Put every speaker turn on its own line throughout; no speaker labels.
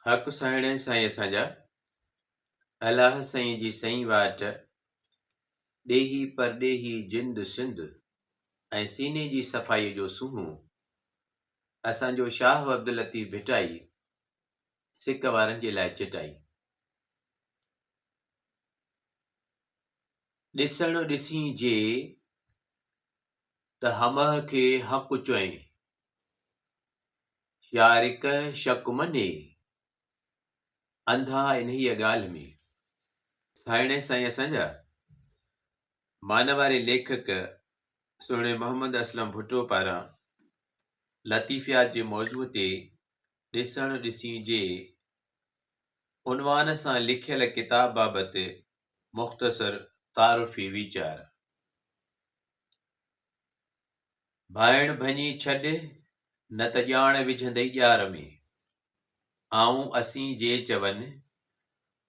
حق سهڻي سائين اسان جا، الله سائين جي سئين واٽ، ڏيهي پرڏيهي جند سنڌ ۽ سيني جي صفائي جو سونهون، اسان جو شاهه عبداللطيف ڀٽائي، سڪ وارن جي لاء چٽائي. ڏسڻ ڏسين جي، ته همه کي حق چئين. شارڪ شڪ مني، انڌا انهيء ڳالهه ۾. سائڻي سائين اسان جا، مانواري ليکڪ سهڻي محمد اسلم ڀٽو پاران لطيفيات جي موضوع تي ڏسڻ ڏسين جي عنوان سان لکيل ڪتاب بابت مختصر تعارفي ويچار. ڀائڻ ڀڃي ڇڏ، نه ته ڄاڻ وجهندئي ڄار ۾. آئون اسين جي چون،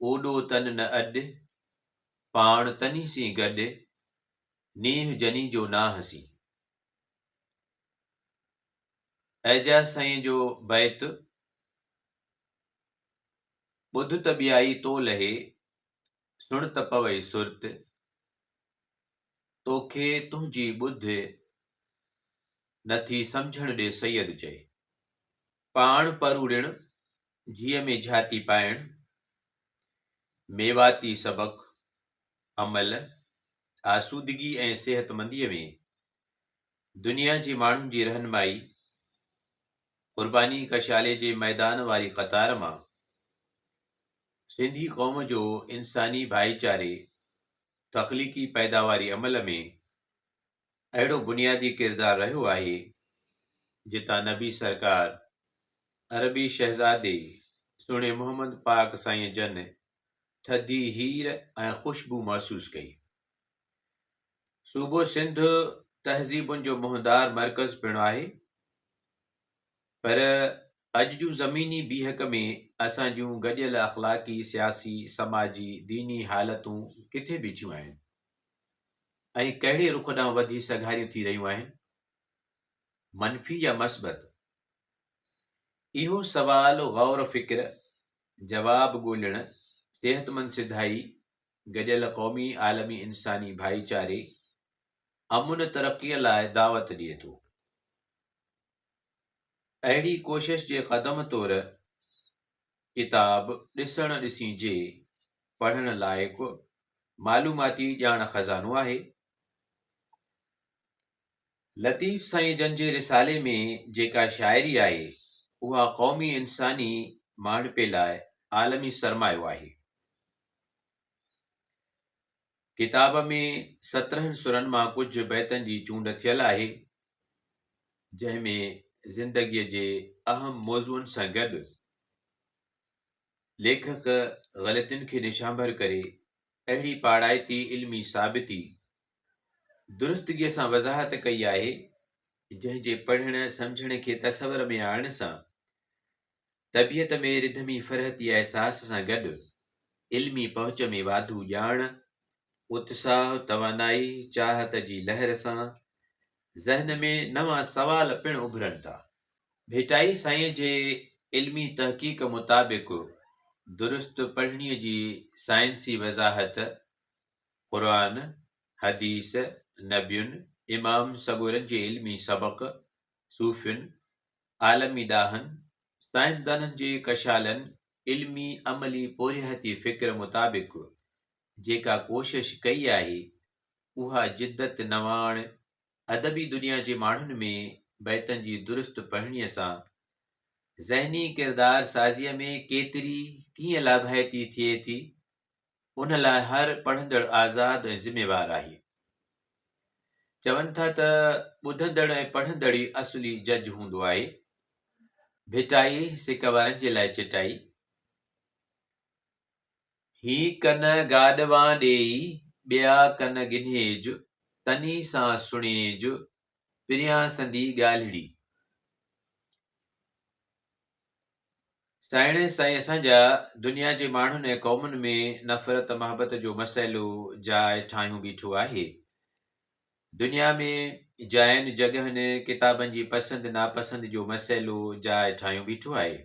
اوڏو تن نه اڏ، پاڻ تني سين گڏ، نينهن جني جو ناهه سين. اعجاز سائين جو بيت، ٻڌ ته ٻيائي تو لهي، سڻ ته پوئي سرت. توکي تنهنجي ٻڌ نه ٿي سمجهڻ ڏي سيد چئي. پاڻ پروڙڻ، جيء ۾ جھاتي پائڻ، ميواتي سبق، عمل، آسودگي ۽ صحتمنديء ۾ دنيا جي ماڻهن جي رهنمائي، قرباني ڪشالي جي ميدان واري قطار مان سنڌي قوم جو انساني ڀائيچاري تخليقي پيداواري عمل ۾ اهڙو بنيادي ڪردار رهيو آهي، جتان نبي سرڪار، عربي شهزادي سهڻي محمد پاڪ سائين جن ٿڌي هير ۽ خوشبو محسوس ڪئي. صوبو سنڌ تهذيبن جو منهندار مرڪز پڻ آهي. پر اڄ جون زميني بيهڪ ۾ اسان جون گڏيل اخلاقي، سياسي، سماجي، ديني حالتون ڪٿي بيٺيون آهن ۽ ڪهڙي رخ ڏانهن وڌي سگهاريون ٿي رهيون آهن؟ منفي يا مثبت؟ اهو سوال غور فڪر، جواب ڳولڻ، صحتمند سڌائي، گڏيل قومي عالمي انساني ڀائيچاري، امن ترقيء لاء دعوت ڏئي ٿو. اهڙي ڪوشش جي قدم طور ڪتاب ڏسڻ ڏسين جي پڙهڻ لائق معلوماتي ڄاڻ خزانو آهي. لطيف سائين جن جي رسالي ۾ جيڪا شاعري آهي اها قومي انساني ماڻهپي لاء عالمي سرمايو آهي. ڪتاب ۾ 17 سرن مان ڪجهه بيتن جي چونڊ ٿيل آهي، جنهن ۾ زندگيء جي اهم موضوعن سان گڏ ليکڪ غلطين کي نشانبر ڪري اهڙي پاڙائتي علمي ثابتي درستگيء سان وضاحت ڪئي آهي، جنهن جي پڙهڻ سمجهڻ کي تصور ۾ آڻڻ سان طبيعت ۾ رڌمي فرحتي احساس سان گڏ علمي پهچ ۾ واڌو ڄاڻ، اتساهه، توانائي، چاهت جي لهر سان ذهن ۾ نوان سوال پڻ اڀرن ٿا. ڀٽائي سائينء جي علمي تحقيق مطابق درست پڙهڻيء جي سائنسي وضاحت قرآن، حديث، نبين، امام سڳورن جي علمي سبق، صوفين، عالمي ڏاهن، سائنسدانن جي ڪشالن علمي عملي پورهياتي فڪر مطابق جيڪا ڪوشش ڪئي آهي، اها جدت نواڻ ادبي دنيا جي ماڻهن ۾ بيتن جي درست پڙهڻيء سان ذهني ڪردار سازيء ۾ ڪيتري ڪيئن لاڀائتي ٿئي ٿي، ان لاء هر پڙهندڙ آزاد ۽ ذميوار آهي. چون ٿا ته ٻڌندڙ ۽ پڙهندڙ ئي اصلي جج هوندو آهي. ڀٽائي سڪ وارن جي لاء چٽائي. هي ڪن گاڏوان ڏيئي، ٻيا ڪن ڳنهيج، تني سان سڻيج، پريان سندي ڳالهڙي. سائڻ سائين اسان جا دنيا جي ماڻهن ۽ قومن ۾ نفرت محبت جو مسئلو جاء ٺاهيون بيٺو آهي. دنيا ۾ جاين جڳهن ڪتابن جي پسند ناپسند جو مسئلو جاء ٺاهيون بيٺو آهي.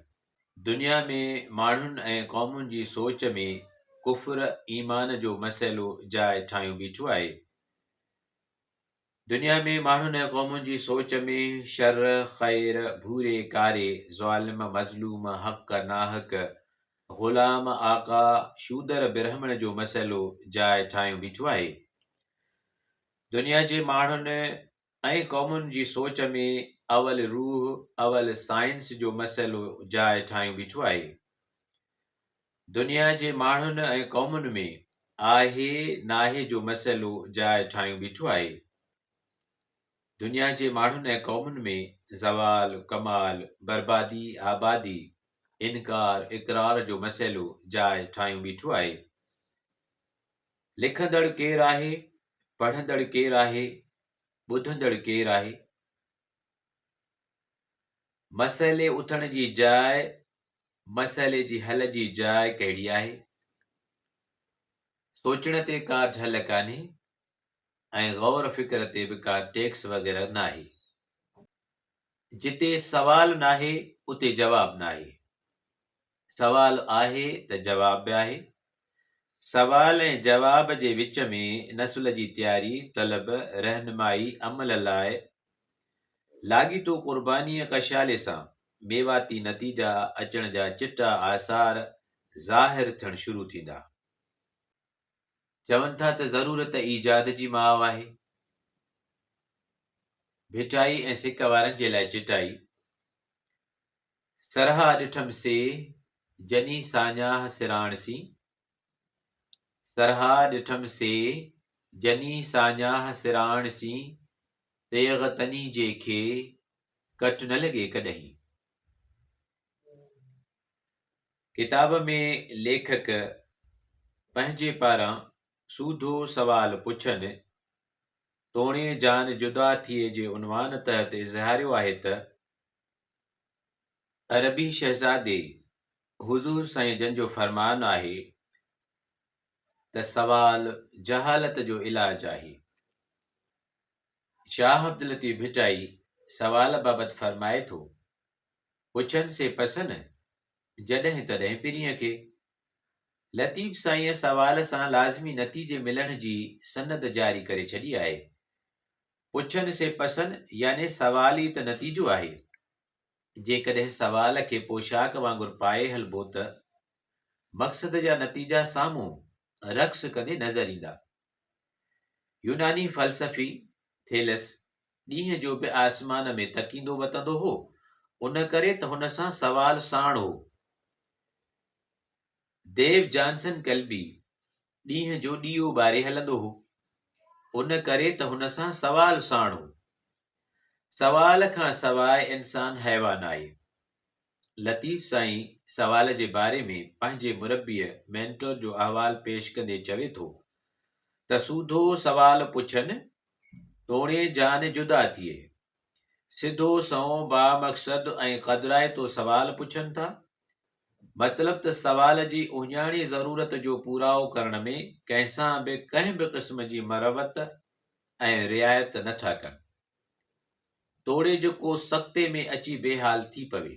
دنيا ۾ ماڻهن ۽ قومن جي سوچ ۾ ڪفر ايمان جو مسئلو جاء ٺاهيون بيٺو آهي. دنيا ۾ ماڻهن ۽ قومن جي سوچ ۾ شر، خير، ڀوري ڪاري، ظالم، مظلوم، حق، ناحق، غلام، آقا، شودر، برهمڻ جو مسئلو جاء ٺاهيون بيٺو آهي. دنيا جي ماڻهن ۽ قومن جي سوچ ۾ اول روح، اول سائنس جو مسئلو جاء ٺاهيون بيٺو آهي. دنيا جي ماڻهن ۽ قومن ۾ آهي ناهي جو مسئلو جاء ٺاهيون بيٺو آهي. دنيا جي ماڻهن ۽ قومن ۾ زوال، ڪمال، بربادي، آبادي، انڪار، اقرار جو مسئلو جاء ٺاهيون بيٺو آهي. لکندڙ ڪير آهي؟ پڙهندڙ ڪير آهي؟ ٻڌندڙ ڪير آهي؟ مسئلي اٿڻ جي جاء، مسئلي جي حل جي جاء ڪهڙي آهي؟ سوچڻ تي ڪا ڍل ڪانهي ۽ غور فڪر تي به ڪا ٽيڪس وغيره ناهي. جتي سوال ناهي، اتي جواب ناهي. سوال آهي ته جواب به آهي. سوال ۽ جواب جي وچ ۾ نسل جي تياري، طلب، رهنمائي، عمل لاء لاڳيتو قربانيء ڪشالي سان ميواتي نتيجا اچڻ جا چٽا آثار ظاهر ٿيڻ شروع ٿيندا. چون ٿا ته ضرورت ايجاد جي ماء آهي. ڀٽائي ۽ سڪ وارن جي لاء چٽائي. سرها ڏٺم سي، جني ساڃاهه سراڻ سين. سرها ڏٺم سي، جني ساڃاهه سراڻ سين، تيغ تني جي کي، ڪٽ نه لڳي ڪڏهين. ڪتاب ۾ ليکڪ پنهنجي پاران سوڌو سوال پڇن، توڻي جان جدا ٿئي جي عنوان تحت اظهاريو آهي ته. عربي شهزادي حضور سائين جن جو فرمان آهي ته سوال جهالت جو علاج آهي. شاهه عبداللطيف ڀٽائي سوال بابت فرمائي ٿو، پڇن سي پسن، جڏهن تڏهن پرينء کي. لطيف سائينء سوال سان لازمي نتيجي ملڻ جي سند جاري ڪري ڇڏي آهي. پڇن سي پسن يعني سوال ئي ته نتيجو آهي. جيڪڏهن سوال کي پوشاڪ وانگر پائي هلبو ته مقصد جا نتيجا سامهون رقص ڪندي نظر ايندا. يوناني فلسفي ٿيلس ڏينهن جو به آسمان ۾ تڪيندو وتندو هو، ان ڪري ته هن سان سوال ساڻ هو. ديو جانسن ڪلبي ڏينهن جو ڏيئو ٻاري هلندو هو، ان ڪري ته هن سان سوال ساڻ هو. سوال کان سواء انسان حيوان آهي. لطيف سائين سوال جي باري ۾ پنهنجي مربيء، Mentor، جو احوال پيش ڪندي چوي ٿو ته سوڌو سوال پڇن، توڻي جان جدا ٿئي. سڌو سنئون بامقصد ۽ قدرائتو سوال پڇن ٿا. مطلب ته سوال جي اهڃاڻي ضرورت جو پورائو ڪرڻ ۾ ڪنهن سان به ڪنهن به قسم جي مروت ۽ رعايت نه ٿا ڪن. توڙي جو ڪو سڪتي ۾ اچي بي حال ٿي پوي.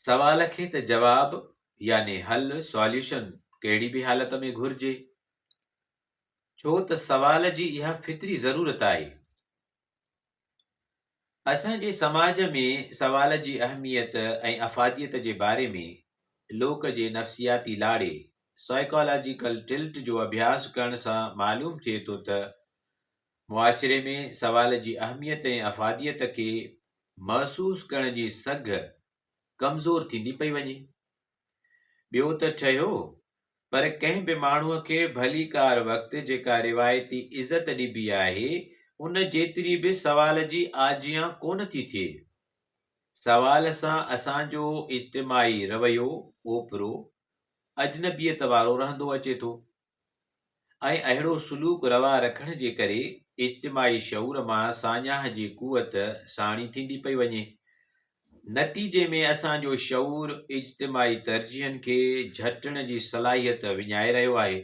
سوال کي ته جواب يعني حل، Solution، ڪهڙي به حالت ۾ گهرجي. ڇو ته سوال جي اها فطري ضرورت آهي. اسان جي سماج ۾ سوال جي اهميت ۽ افاديت جي باري ۾ لوڪ جي نفسياتي لاڙي، Psychological Tilt، جو اڀياس ڪرڻ سان معلوم ٿئي ٿو ته معاشري ۾ سوال جي اهميت ۽ افاديت کي محسوس ڪرڻ جي سگهه ڪمزور ٿيندي پئي وڃي. ٻيو ته ٺهيو، پر ڪنهن به ماڻهوء کي ڀليڪار وقت جيڪا روايتي عزت ڏبي آهي، ان جيتري به سوال جي آجيان ڪونه ٿي ٿئي. سوال سان اسان جو اجتماعي رويو اوپرو، اجنبيت وارو رهندو اچي ٿو. ۽ اهڙو سلوڪ روا رکڻ جي ڪري اجتماعي شعور مان ساڃاهه جي قوت ساڻي ٿيندي پئي وڃي. نتيجي ۾ اسان جو شعور اجتماعي ترجيحن کي جهٽڻ جي صلاحيت وڃائي رهيو آهي.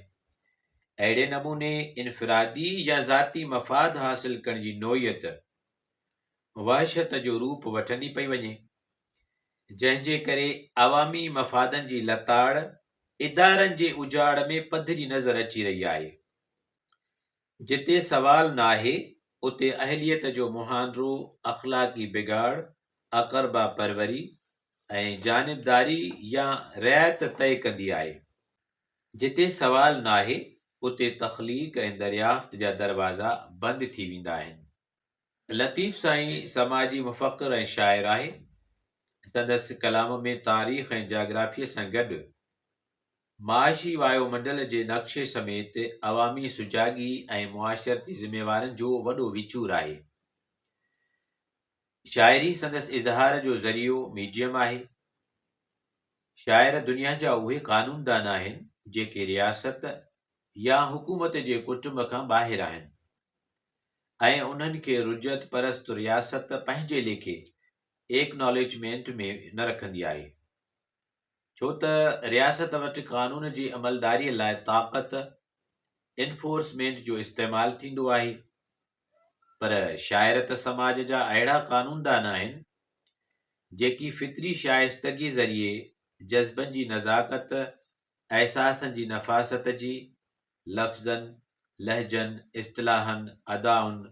اهڙي نموني انفرادي يا ذاتي مفاد حاصل ڪرڻ جي نوعيت وحشت جو روپ وٺندي پئي وڃي. جنهن جي ڪري عوامي مفادن جي لتاڙ ادارن جي اجاڙ ۾ پڌري نظر اچي رهي آهي. جتي سوال ناهي، اتي اهليت جو مهانڊو اخلاقي بگاڙ، اقربا پروري ۽ جانبداري يا رعايت طئي ڪندي آهي. جتي سوال ناهي، اتي تخليق ۽ دريافت جا دروازا بند ٿي ويندا آهن. لطيف سائين سماجي مفڪر ۽ شاعر آهي. سندس ڪلام ۾ تاريخ ۽ جاگرافيء سان گڏ معاشي وايو منڊل جي نقشي سميت عوامي سجاڳي ۽ معاشرتي ذميوارين جو وڏو وچور آهي. شاعري سندس اظهار جو ذريعو، Medium، آهي. شاعر دنيا جا اهي قانوندان آهن، جيڪي رياست يا حڪومت جي ڪٽنب کان ٻاهر آهن. ۽ انهن کي رجعت پرست رياست پنهنجي ليکي ايڪناليجمينٽ ۾ نه رکندي آهي. ڇو ته رياست وٽ قانون جي عملداري لاء طاقت، انفورسمينٽ، جو استعمال ٿيندو آهي. پر شاعر ته سماج جا اهڙا قانوندان آهن، جيڪي فطري شائستگي ذريعي جذبن جي نزاڪت، احساسن جي نفاست جي، لفظن، لهجن، اصطلاحن، ادائن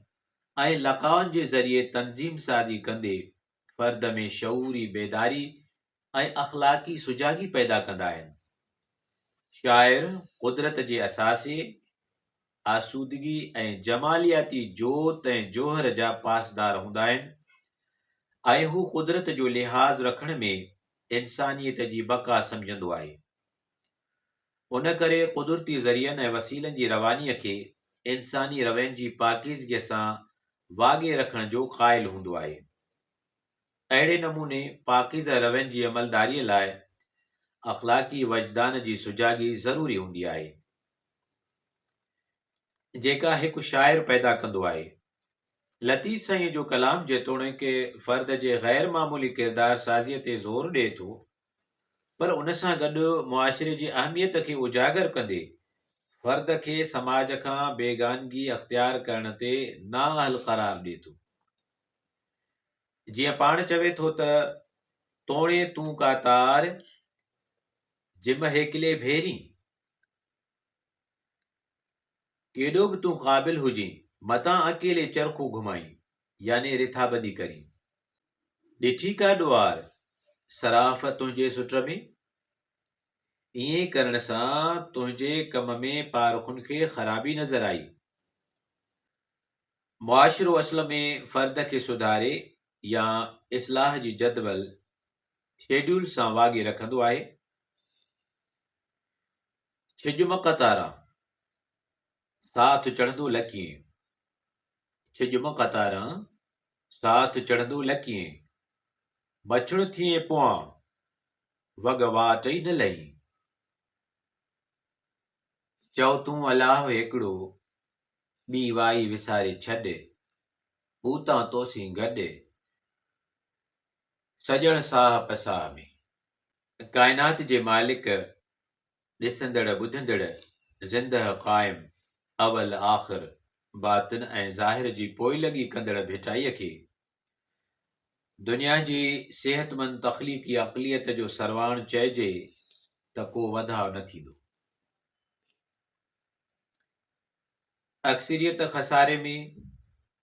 ۽ لقائن جي ذريعي تنظيم سازي ڪندي فرد ۾ شعوري بيداري ۽ اخلاقي سجاڳي پيدا ڪندا آهن. شاعر قدرت جي اثاثي، آسودگي ۽ جمالياتي جوت ۽ جوهر جا پاسدار هوندا آهن ۽ هو قدرت جو لحاظ رکڻ ۾ انسانيت جي بقا سمجهندو آهي. ان ڪري قدرتي ذريعن ۽ وسيلن جي روانيء کي انساني روين جي پاڪيزگيء سان واڳي رکڻ جو قائل هوندو آهي. اهڙي نموني پاڪيزه روين جي عملداريء لاء اخلاقي وجدان جي سجاڳي ضروري هوندي آهي، جيڪا هڪ شاعر پيدا ڪندو آهي. لطيف سائينء جو ڪلام جيتوڻيڪ فرد جي غير معمولي ڪردار سازيء تي زور ڏئي ٿو، پر ان سان گڏ معاشري جي اهميت کي اجاگر ڪندي فرد کي سماج کان بيگانگي اختيار ڪرڻ تي نااهل قرار ڏئي ٿو. جيئن پاڻ چوي ٿو ته، توڻي تون ڪا تار، جم هيڪلي ڀيرين. ڪيڏو به تون قابل هجين، متان اڪيلي چرخو گهمائين، يعني رٿابندي ڪرين. ڏٺي ڪا ڏوار، صراف تنهنجي سٽ ۾؟ ائين ڪرڻ سان تنهنجي ڪم ۾ پارکن کي خرابي نظر آئي. معاشرو اصل ۾ فرد کي سڌاري يا اصلاح جي جدول، Schedule، سان واڳي رکندو آهي. ڇڄ م قطاران، ساٿ چڙهندو لڪيين. ڇڄ م قطاران، ساٿ چڙهندو لڪيين. بڇڙ ٿئين پوئان، وڳ واٽ ئي نه لهين. چئو تون الله هيڪڙو، ٻي وائي وساري ڇڏ. پوتان توسين گڏ، سڄڻ ساهه پساهه ۾. ڪائنات جي مالڪ ڏسندڙ ٻڌندڙ، زندهه قائم، اول آخر، باطن ۽ ظاهر جي پوئلڳي ڪندڙ ڀٽائيء کي دنيا جي صحتمند تخليقي عقليت جو سرواڻ چئجي ته ڪو وڌاء نه ٿيندو. اڪثريت خساري ۾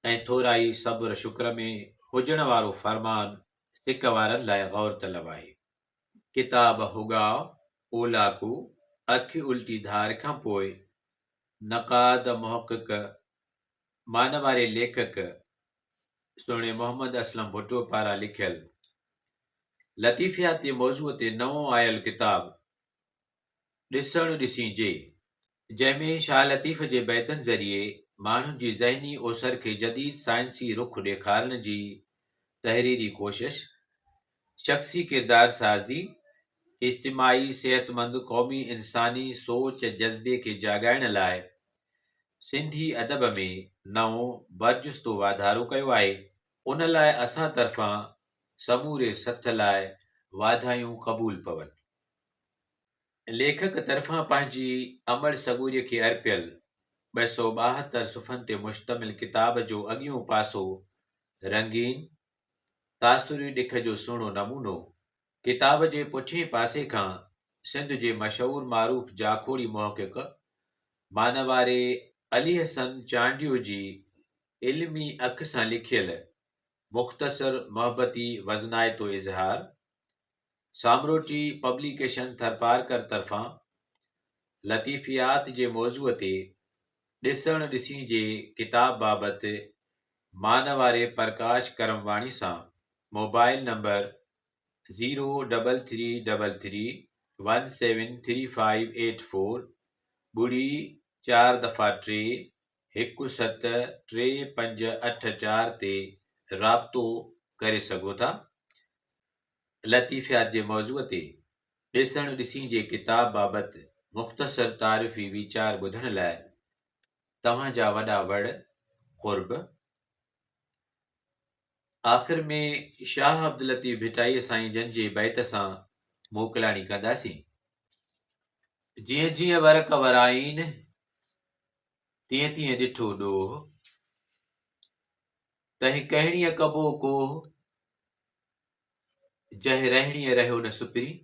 ۽ ٿورائي صبر شڪر ۾ هجڻ وارو فرمان سڪ وارن لاء غور طلب آهي. ڪتاب هڳاء، اولاڪو، اک الٽي ڌار کان پوء نقاد، محقق، مانواري ليکڪ سهڻي محمد اسلم ڀٽو پاران لکيل لطيفيات جي موضوع تي نئون آيل ڪتاب ڏسڻ ڏسين جي، جنهن ۾ شاهه لطيف جي بيتن ذريعي ماڻهن جي ذهني اوسر کي جديد سائنسي رخ ڏيکارڻ جي تحريري ڪوشش، شخصي ڪردار سازي، اجتماعي صحتمند قومي انساني سوچ جذبي کي جاڳائڻ لاء سنڌي ادب ۾ نئون برجستو واڌارو ڪيو آهي، ان لاء اسان طرفان سموري سٿ لاء واڌايون قبول پون. ليکڪ طرفان پنهنجي امڙ سڳوريء کي ارپيل 272 صفحن تي مشتمل ڪتاب جو اڳيون پاسو رنگين، تاثري ڏک جو سهڻو نمونو، ڪتاب جي پٺئين پاسي کان سنڌ جي مشهور معروف جاکوڙي محقق مانواري علي حسن چانڊيو جي علمي اک سان لکيل مختصر محبتي وزنائتو اظهار سامروٽي پبليڪيشن ٿرپارڪر طرفان لطيفيات جي موضوع تي ڏسڻ ڏسين جي ڪتاب بابت مانواري پرڪاش ڪرمواڻي سان mobile number zero double three double three one seven three five eight four ٻڙي چار دفعا ٽي هڪ ست ٽي پنج اٺ چار تي رابطو ڪري سگهو ٿا. لطيفيات جي موضوع تي ڏسڻ ڏسين جي ڪتاب بابت مختصر تعارفي ويچار ٻڌڻ لاء توهان جا وڏا وڙ قرب. آخر ۾ شاهه عبداللطيف ڀٽائيء سائين جن جي بيت سان موڪلاڻي ڪنداسين. جيئن جيئن ورق ورائين، تيئن تيئن ڏٺو ڏوهه. تنهن ڪهڻيء ڪبو ڪوهه، جنهن رهڻيء رهيو نه سپرين.